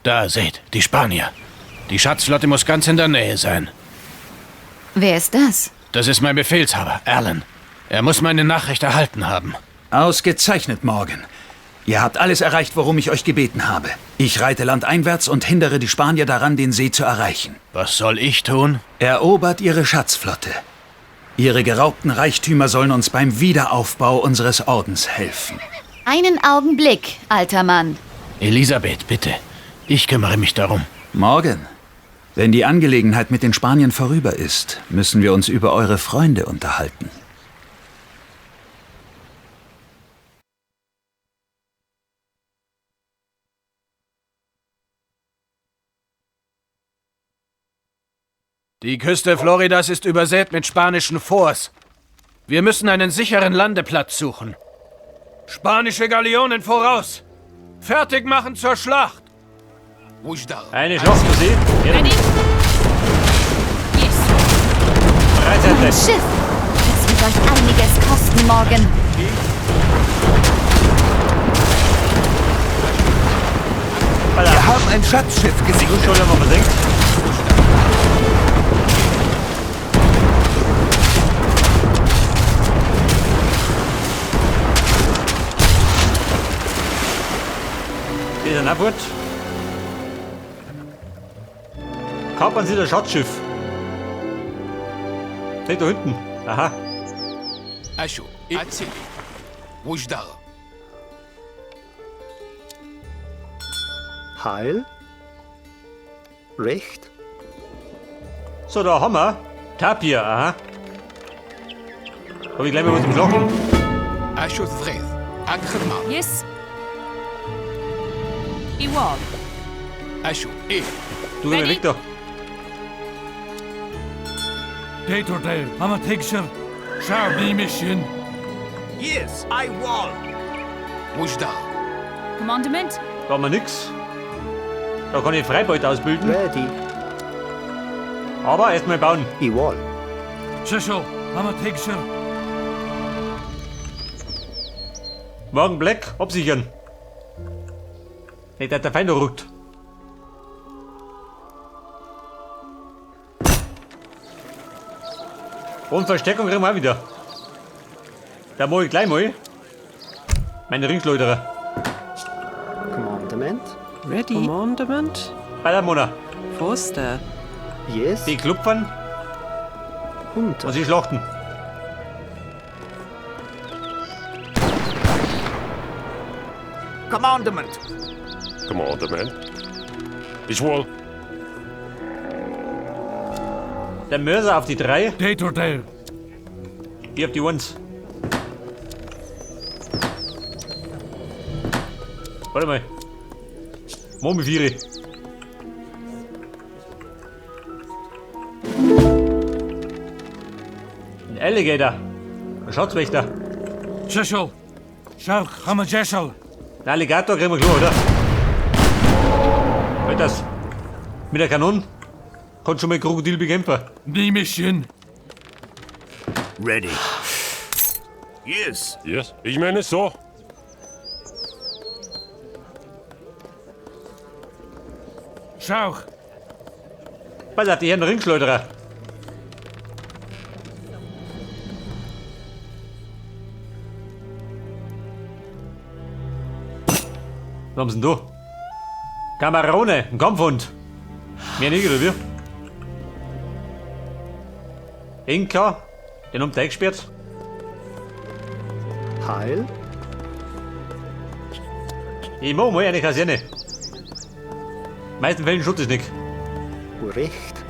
Da, seht, die Spanier. Die Schatzflotte muss ganz in der Nähe sein. Wer ist das? Das ist mein Befehlshaber, Alan. Er muss meine Nachricht erhalten haben. Ausgezeichnet, Morgan. Ihr habt alles erreicht, worum ich euch gebeten habe. Ich reite landeinwärts und hindere die Spanier daran, den See zu erreichen. Was soll ich tun? Erobert ihre Schatzflotte. Ihre geraubten Reichtümer sollen uns beim Wiederaufbau unseres Ordens helfen. Einen Augenblick, alter Mann. Elisabeth, bitte. Ich kümmere mich darum. Morgan, wenn die Angelegenheit mit den Spaniern vorüber ist, müssen wir uns über eure Freunde unterhalten. Die Küste Floridas ist übersät mit spanischen Forts. Wir müssen einen sicheren Landeplatz suchen. Spanische Galeonen voraus! Fertig machen zur Schlacht! Eine Schlacht für Sie. Ready? Yes. Mein Schiff! Das wird euch einiges kosten, Morgan. Wir haben ein Schatzschiff gesichtet. Schon einmal versenkt. Die sind auch fort. Kapern Sie das Schatzschiff. Seht da hinten. Aha. Heil. Recht. So, da haben wir Tapir, aha. Hab ich gleich mal was zum Schlachten. Yes. Iwal. Du, geh mal weg da. Datordale, I'm a picture. Shall mission. Yes, I wall. Commandment. Da haben wir nix. Da kann ich Freibeute ausbilden. Ready. Aber erstmal bauen. Iwal. Shishel, I'm a picture. Morgen Black, absichern. Nicht, dass der Feind rückt. Und Verstärkung kriegen wir auch wieder. Da mach ich gleich mal meine Ringschleuderer. Commandment. Ready. Commandment. Bei der Mona. Foster. Yes. Die klopfen Hunter. und sie schlachten. Commandment. Commandement. Ich wohl. Der Mörser auf die 3, Datordale. ich auf die 1. Warte mal. Machen wir 4. Ein Alligator. Ein Schatzwächter. Shishel. Shall Hamajeshel. Der Alligator kriegen wir klar, oder? Halt das. Mit der Kanone kann schon mal Krokodil bekämpfen. Mission. Ready. Yes. Yes, ich meine so. Schauch. Pass auf, die Herren Ringschleuderer. Was haben sie denn da? Kamerone, ein Kampfhund. Mehr nicht, oder wie? Inka, den haben die eingesperrt. Heil. Ich mach mal eine Kaserne. Meisten Fällen schutz ist nicht. Recht.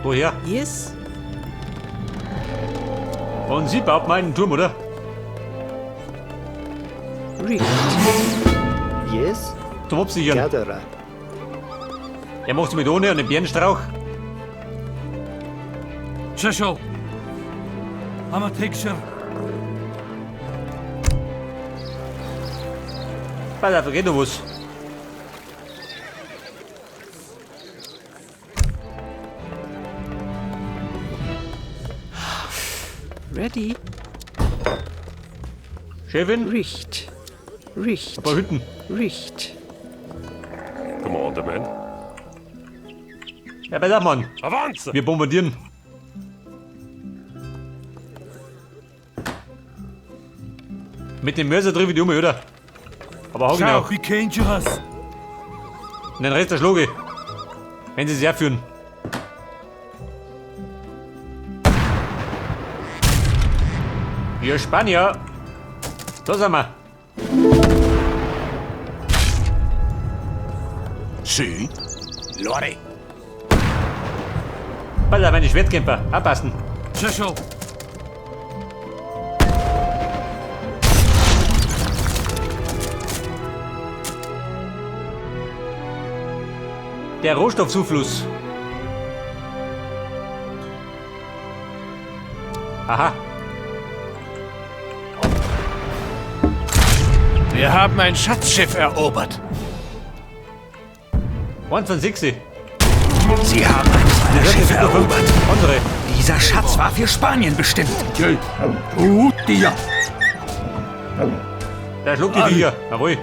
Woher? Yes. Und sie baut mal einen Turm, oder? Richt. Yes. Zum Absichern. Gatherer. Er macht's mit ohne und dem Bärenstrauch. Shishel. I'm a picture. Pass auf, da geht noch was. Ready. Chefin, Richt. Richt. ein paar Hütten. Richt. Command. Commandement. Ja, pass auf, Mann. Avance! Wir bombardieren. Mit dem Mörser drüber die um, oder? Aber hau genau. Schau, wie kennt ihr das? Und den Rest der Schloge. Wenn sie es herführen. Wir Spanier. Da sind wir. Sí. Lo haré. Pass auf, meine Schwertkämpfer. Abpassen. Tschüssel. Der Rohstoffzufluss. Aha. Wir haben ein Schatzschiff erobert. 1 von 6. Sie haben eines meiner Schiffe erobert. Unsere. Dieser Schatz war für Spanien bestimmt. Da schluckt die Viecher. Jawohl.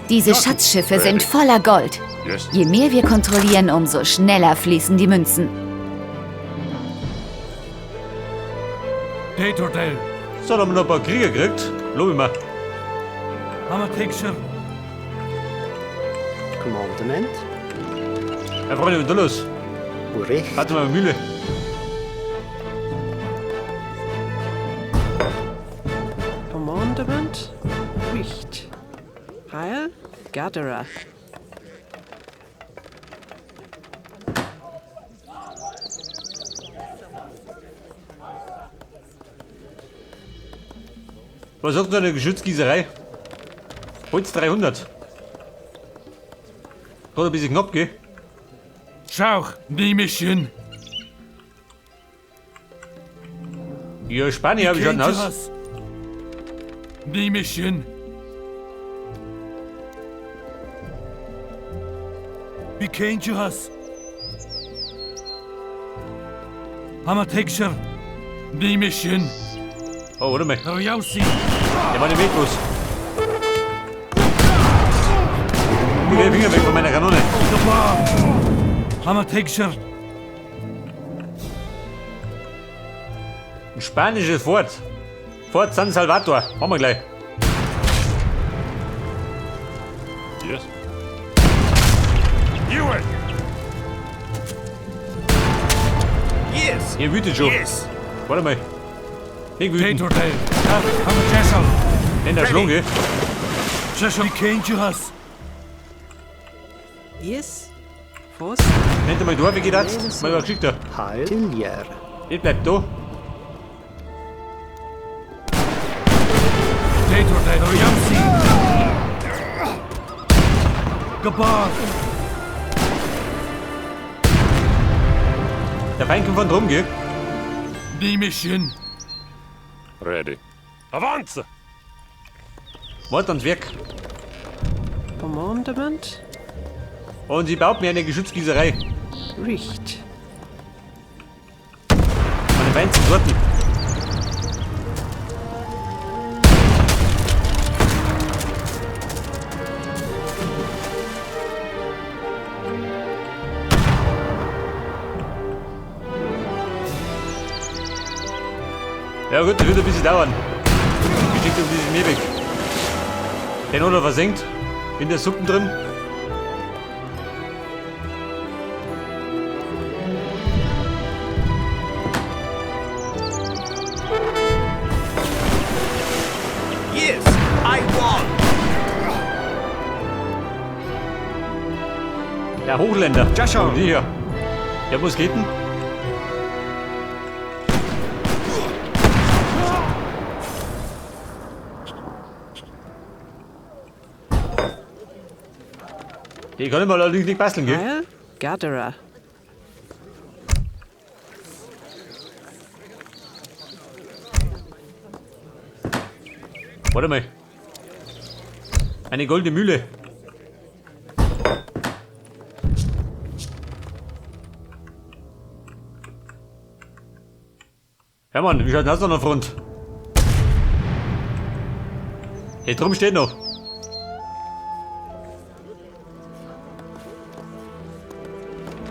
Diese Schatzschiffe sind voller Gold. Yes. Je mehr wir kontrollieren, umso schneller fließen die Münzen. Datortel. So, da haben wir noch ein paar Krieger gekriegt. Lob ich mir. Hammer Commandement. Ja, Freunde, was ist da los? Recht. Warte mal, Mühle. Commandement. Richt. Heil. Gatherer. Was sagt denn eine Geschützgießerei? Holz 300. Gerade ein bisschen knapp, gell? Schau, Niemission. Ja, Spanier, wie schaut denn aus? Niemission. Wie kennt ihr das? Hammer Texture. Niemission. Oh, warte mal. Rjausi. Der war nicht weglos. Geh den Finger weg von meiner Kanone. Hammer Texture. Ein spanisches Fort. Fort San Salvador. Machen wir gleich. Yes. Ewan! Yes. Ihr wütet schon. Yes. Warte mal. Nicht wütend. Datortel. Hammer Chessel. Nenn der Schlung, gell? Chessel. Wie kennt ihr das? Yes. Vos. Nennt mal da, wie geht das? Mal was geschickt da. Heil. Tillier. Ich bleib da. Datortel. Rjausi. Gabar. Der Feind kommt von drum, gell? Niemission. Ready. Avance! Wart ans Werk. Commandement. Und sie baut mir eine Geschützgießerei. Richt. Von den feinsten Sorten. Ja gut, das wird ein bisschen dauern. Geschickt um dieses Meer weg. Den hat er versenkt. In der Suppen drin. Yes. I won. Der Hochländer. Joshua. Und die hier. Der Musketen. Die kann ich mal allerdings nicht basteln, gell? Heil. Gatherer. Warte mal. Eine goldene Mühle. Hermann, wie schaut denn das an der Front? Hier drum steht noch.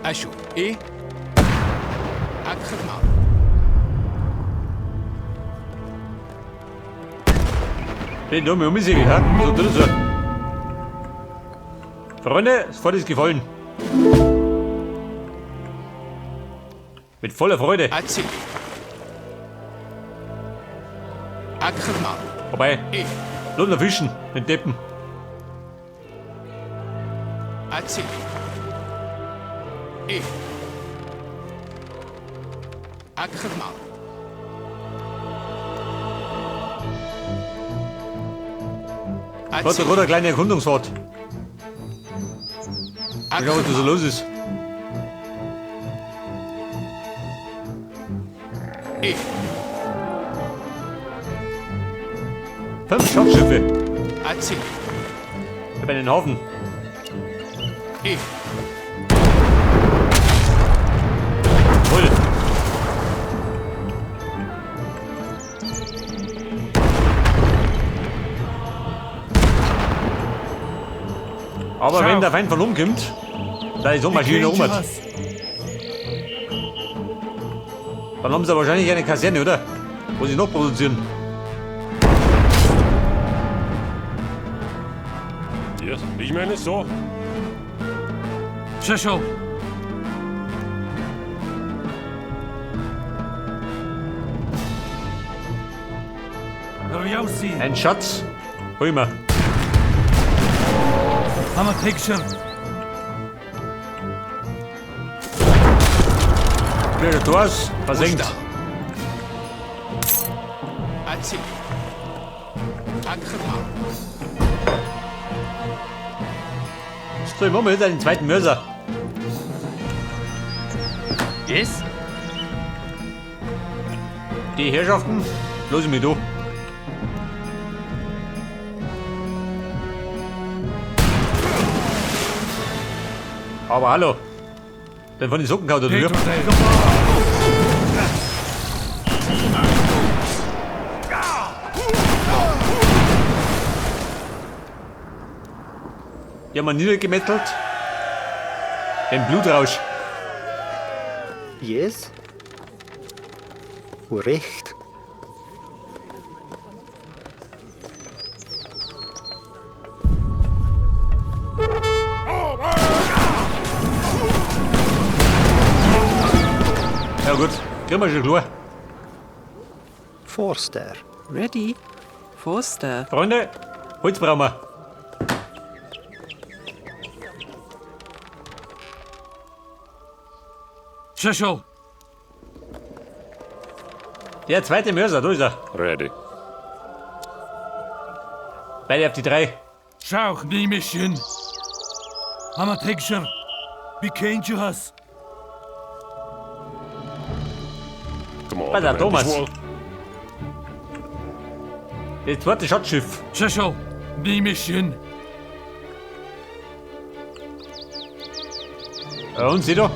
أشو إيه الخدمة Den dumme Umsegel, ha? So drin so. Freunde, das Fort ist gefallen. Mit voller Freude. أتسيلي الخدمة Vorbei. إيه Nur fischen, den Deppen. أتسيلي إيه الخدمة Warte, gerade eine kleine Erkundungsfahrt. Schau, was da so los ist. إيه 5 Schatzschiffe. أتسيلي Ich hab einen Hafen. إيه Voll. Aber Schau. wenn der Feind von umkommt, da ist so Maschine um. Bikenjuhas. Dann haben sie wahrscheinlich eine Kaserne, oder? Wo sie noch produzieren. Yes. Ich meine so. Shesho. Ryausi. Ein Schatz. Hol mal. Hammer picture. Blöder Tors. Versenkt. أتسيلي الخدمة So, ich mach mal jetzt einen zweiten Mörser. Yes? Die Herrschaften, los mich da. Aber hallo. Den von den Socken kaut oder wie? Die haben wir niedergemetzelt. Den Blutrausch. Yes. Recht. Ja gut, kriegen wir schon klar. Forster. Ready. Forster. Freunde, Holz brauchen wir. Shesho. Der zweite Mörser, da ist er. Ready. Beide auf die 3. Schauch Nimishin. Hammer picture. Bikenjuhas. Come on. Bei der Thomas. Wall. Das zweite Schatzschiff. Shesho. Nimishin. Ja, und sieh da.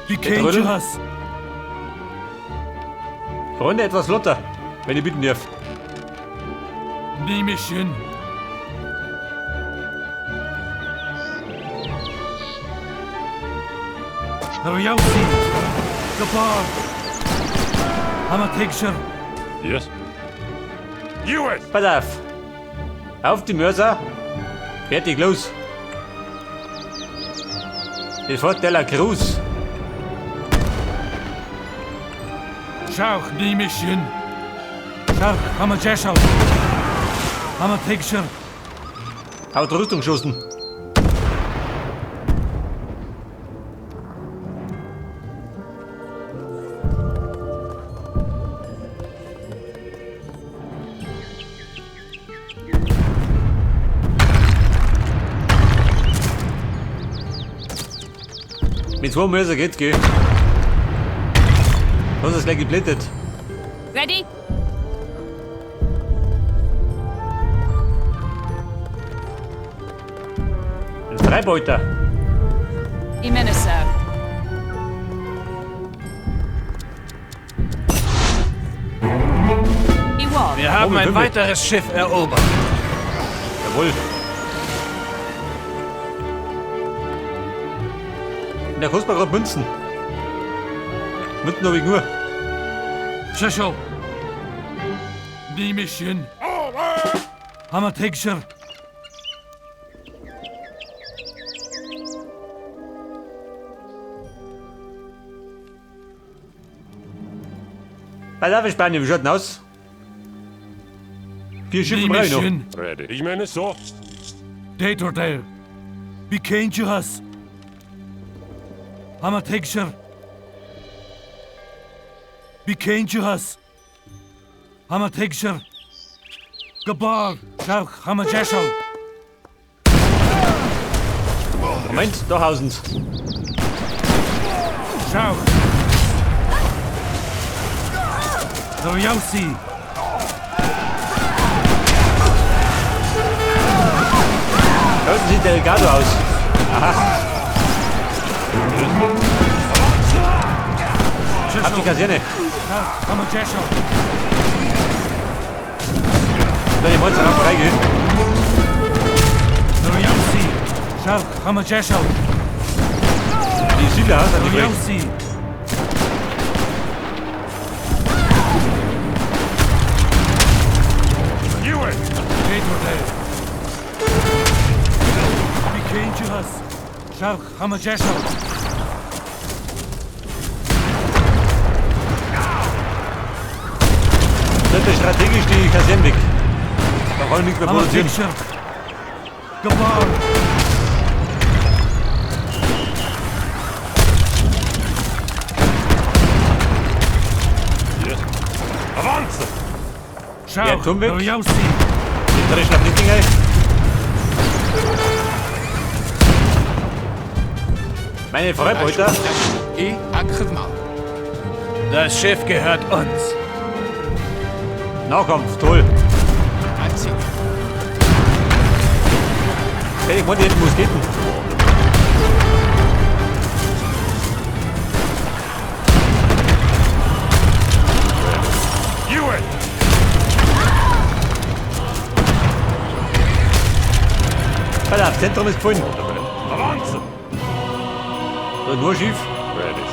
Bikenjuhas. Freunde, etwas flotter, wenn ich bitten darf. Nimishin. Ryausi. Gapar. Hammer picture. Yes. US. Pass auf. Auf die Mörser. Fertig, los. Das Fort de la Cruz. Schauch Nimishin. Schauch Hammer Jeshel. Hammer picture. Haut Rüstung geschossen. Mit zwei Mörser geht's, gell? Hast es gleich geblättet. Ready? Ein Freibeuter. Imeneso. Iwal. Wir haben ein weiteres Schiff erobert. Jawohl. Und der kostet mir gerade Münzen. Münzen habe ich nur. Tschechel. Nimishin. Hammer Tegshir. Pass auf, Spanien, wie schaut denn aus? 4 Schiffe brauche ich noch. Ready. Ich meine so. Datordale. Bikenjuhas. Hammer Tegshir. Bikenjuhas. Hammer Tegshir. Gabar. Shark Hammer Jeshel. Moment, da hausen's. Schau. Ryausi. Da unten sieht der Delgado aus. Aha. Ab die Kaserne. Da die Monster noch reingehen. Die Siedler sind die frech. Sollte strategisch die Kaserne weg. Da wollen wir nichts mehr produzieren. Yes. Avance! Ja, Turm weg. Den dreschen auf nicht ein. Meine Freibeuter. Das Schiff gehört uns. Nahkampf, toll. Hey, ich wollte jetzt Musketen. Pass auf, Zentrum ist gefallen. Avance! So, nur Schiff. Ready.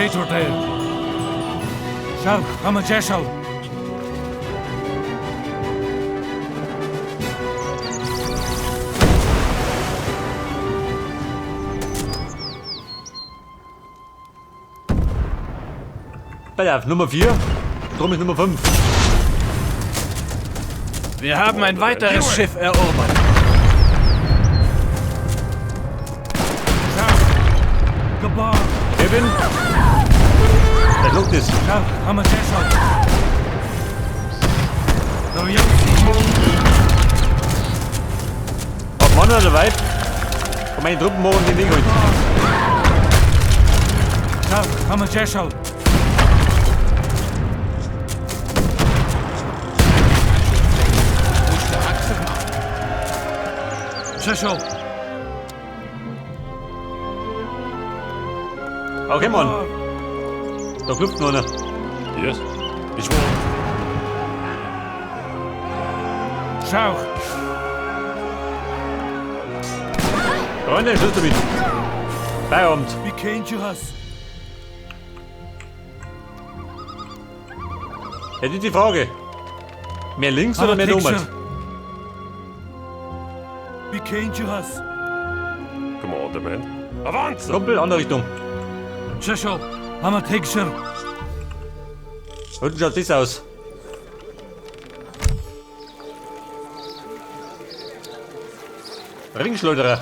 Datordale. Shark Hammer Jeshel. Pass auf, Nummer 4. Drum ist Nummer 5. Wir haben ein weiteres Schiff erobert. Kevin. Der Luft ist. Ob Mann oder Weib? Von meinen Truppen morgen den Weg holen. Okay, Mann. Da klopft noch einer. Yes. Ich will. Schau. Freunde, Schluss damit. Feierabend. Jetzt ist die Frage. Mehr links oder mehr Nomad? Commander Man. Avance! Kumpel, andere Richtung. Unten schaut das aus. Ringschleuderer.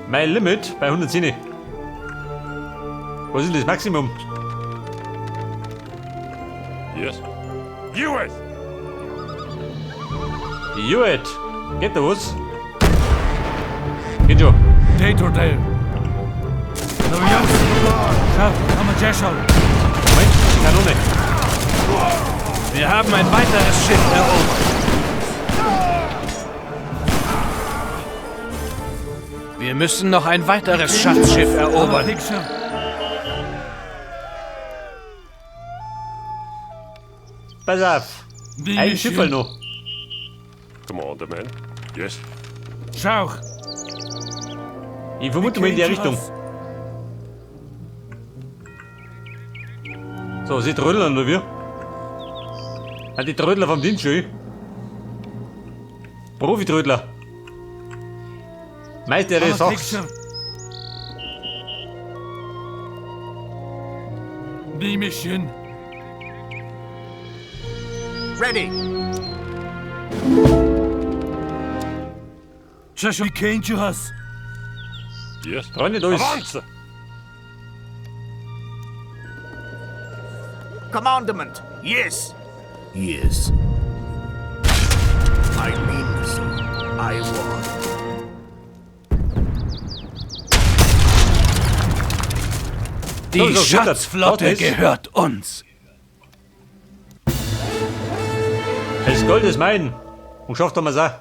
Mein Limit bei 110. Was ist denn das Maximum? Yes. US! Gut. Geht da was? Geht schon. Moment, die Kanone. Wir haben ein weiteres Schiff erobert. Wir müssen noch ein weiteres Schatzschiff erobern. Pass auf. Ein Schiff noch. Commandement. Yes. Schauch. Ich vermute mal in der Richtung. So, sie trödeln oder wir? Ah, die Trödler vom Dienst schon. Profi-Trödler. Meister des Sachs. Mission. Ready. Has. Yes. Freunde, da ist. Avanza. Commandment. Yes. Yes. I mean so. I want. Die Schatzflotte gehört uns. Das Gold ist mein. Und schafft haben wir's auch.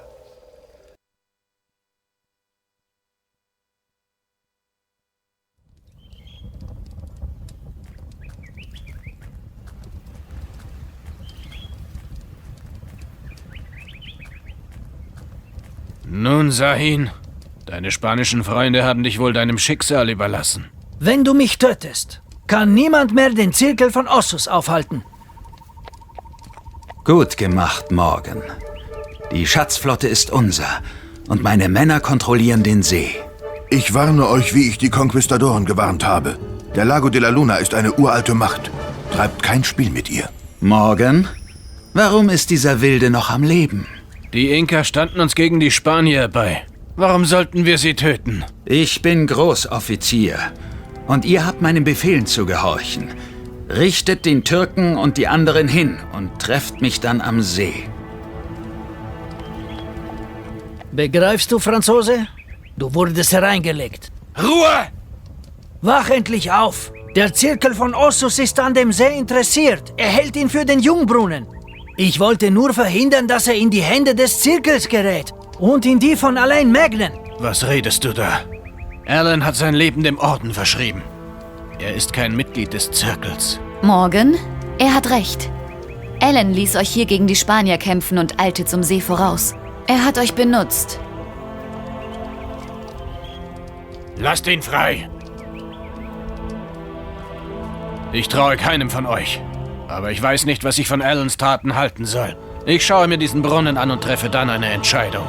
Nun, Sahin, deine spanischen Freunde haben dich wohl deinem Schicksal überlassen. Wenn du mich tötest, kann niemand mehr den Zirkel von Ossus aufhalten. Gut gemacht, Morgan. Die Schatzflotte ist unser und meine Männer kontrollieren den See. Ich warne euch, wie ich die Konquistadoren gewarnt habe. Der Lago de la Luna ist eine uralte Macht. Treibt kein Spiel mit ihr. Morgan, warum ist dieser Wilde noch am Leben? Die Inka standen uns gegen die Spanier bei. Warum sollten wir sie töten? Ich bin Großoffizier und ihr habt meinen Befehlen zu gehorchen. Richtet den Türken und die anderen hin und trefft mich dann am See. Begreifst du, Franzose? Du wurdest hereingelegt. Ruhe! Wach endlich auf! Der Zirkel von Ossus ist an dem See interessiert. Er hält ihn für den Jungbrunnen. Ich wollte nur verhindern, dass er in die Hände des Zirkels gerät und in die von Alain Magnan. Was redest du da? Alan hat sein Leben dem Orden verschrieben. Er ist kein Mitglied des Zirkels. Morgan, er hat recht. Alan ließ euch hier gegen die Spanier kämpfen und eilte zum See voraus. Er hat euch benutzt. Lasst ihn frei! Ich traue keinem von euch. Aber ich weiß nicht, was ich von Alans Taten halten soll. Ich schaue mir diesen Brunnen an und treffe dann eine Entscheidung.